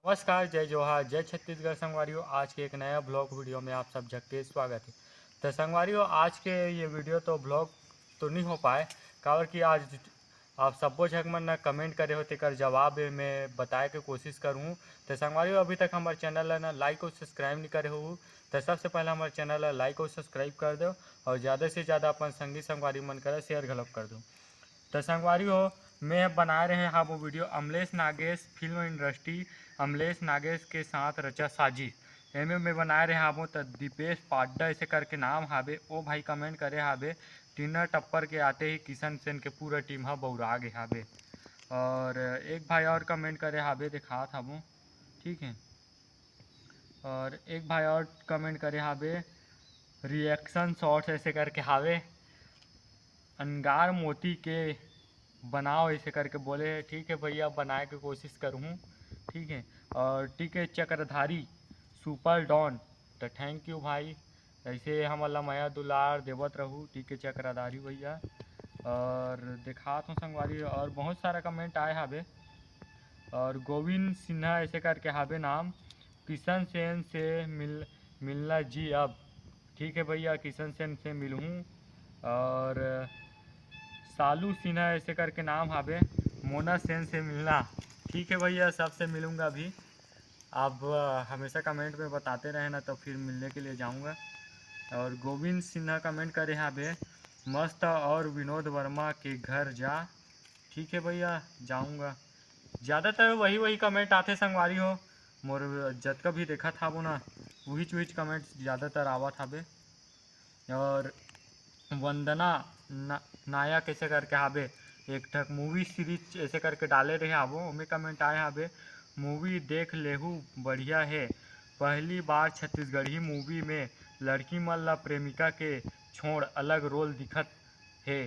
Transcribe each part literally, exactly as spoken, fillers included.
नमस्कार, जय जोहार, जय छत्तीसगढ़ संगवारी हो। आज के एक नया vlog video में आप सब झक के स्वागत है। तो संगवारी हो, आज के ये video तो vlog तो नहीं हो पाए, काबर कि आज आप सब्बो झक मन ना comment करे हो, तेकर जवाब ए मैं बताए के कोशिश करूँ। तो संगवारी हो, अभी तक हमर channel ला ना like और subscribe नहीं करे हो, तो सबसे पहले हमर channel ला like और subscribe कर दो और ज़्यादा से ज़्यादा अपन संगी संगवारी मन करा share घलोक कर दो। तो संगवारी हो, मैं बनाए रहे हाबो video Amlesh Nagesh film industry, Amlesh Nagesh के साथ रचा साजिश। एमे मैं बनाए रहे हाबो त दीपेश पाड्डा ऐसे करके नाम हाबे। ओ भाई comment करे हाबे, dinner टप्पर के आते ही किशन सेन के पूरा team हा बौरा गे हाबे। और एक भाई और comment करे हाबे, देखात हाबो, ठीक है। और एक भाई और comment करे हाबे, reaction shots ऐसे करके हावे, अंगार मोती के बनाओ ऐसे करके बोले है। ठीक है भैया, बनाए के कोशिश करूँ, ठीक है। और टीके चक्रधारी super don, तो thank you भाई, ऐसे हमन ला मया दुलार देवत रहू, टीके चक्रधारी भैया। और देखात हूँ संगवारी, और बहुत सारा comment आए हाबे। और गोविंद सिन्हा ऐसे करके हाबे नाम, किशन सेन से मिल मिलना जी अब, ठीक है भैया, किशन सेन से मिलूँ। और सालू सिन्हा ऐसे करके नाम हाबे, मोना सेन से मिलना, ठीक है भैया, सबसे मिलूँगा अभी। आप हमेशा comment में बताते रहे ना, तो फिर मिलने के लिए जाऊँगा। और गोविंद सिन्हा comment करे हाबे, मस्त और विनोद वर्मा के घर जा, ठीक है भैया, जाऊँगा। ज़्यादातर वही वही comment आथे संगवारी हो, मोर जतका भी देखत हाबो ना, उहीच उहीच comment ज़्यादातर आवत हाबे। और वंदना ना, नायक ऐसे करके हाबे, एक ठक movie series ऐसे करके डाले रहे हाबो, ओमे comment आए हाबे, movie देख लेहू बढ़िया है, पहली बार छत्तीसगढ़ी movie में लड़की मन ला प्रेमिका के छोड़ अलग role दिखत हे,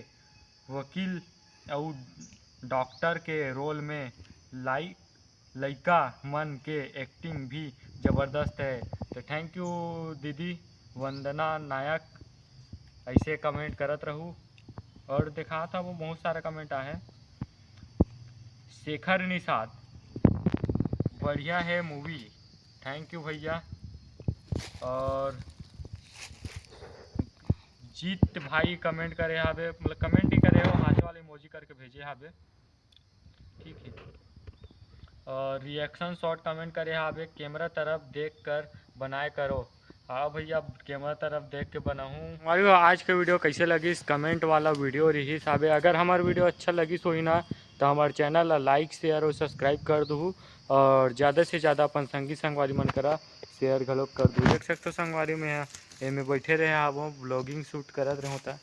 वकील अउ डॉक्टर के role में लाई लइका मन के acting भी जबरदस्त है। तो thank you दीदी वंदना नायक, ऐसे comment करत रहू। और देखात हाबो बहुत सारा comment आहे। शेखर निषाद, बढ़िया है movie, thank you भैया। और जीत भाई comment करे हाबे, मतलब comment ही करे हो, हाथे वाले emoji करके भेजे हाबे, ठीक है। और reaction shot comment करे हाबे, camera तरफ देख कर बनाए करो। हाँ भैया, camera तरफ देख के बनाहूँ। हमारी आज के video कैसे लगिस, comment वाला video रहिस हाबे। अगर हमार video अच्छा लगिस होही ना, तो हमार channel ला like, share और subscribe कर दू और ज़्यादा से ज़्यादा अपन संगी संगवारी मन करा share घलोक कर दू। देख सकते हो संगवारी, मैं एमे बैठे रहे हाबो, vlogging shoot करत रहूँ ता।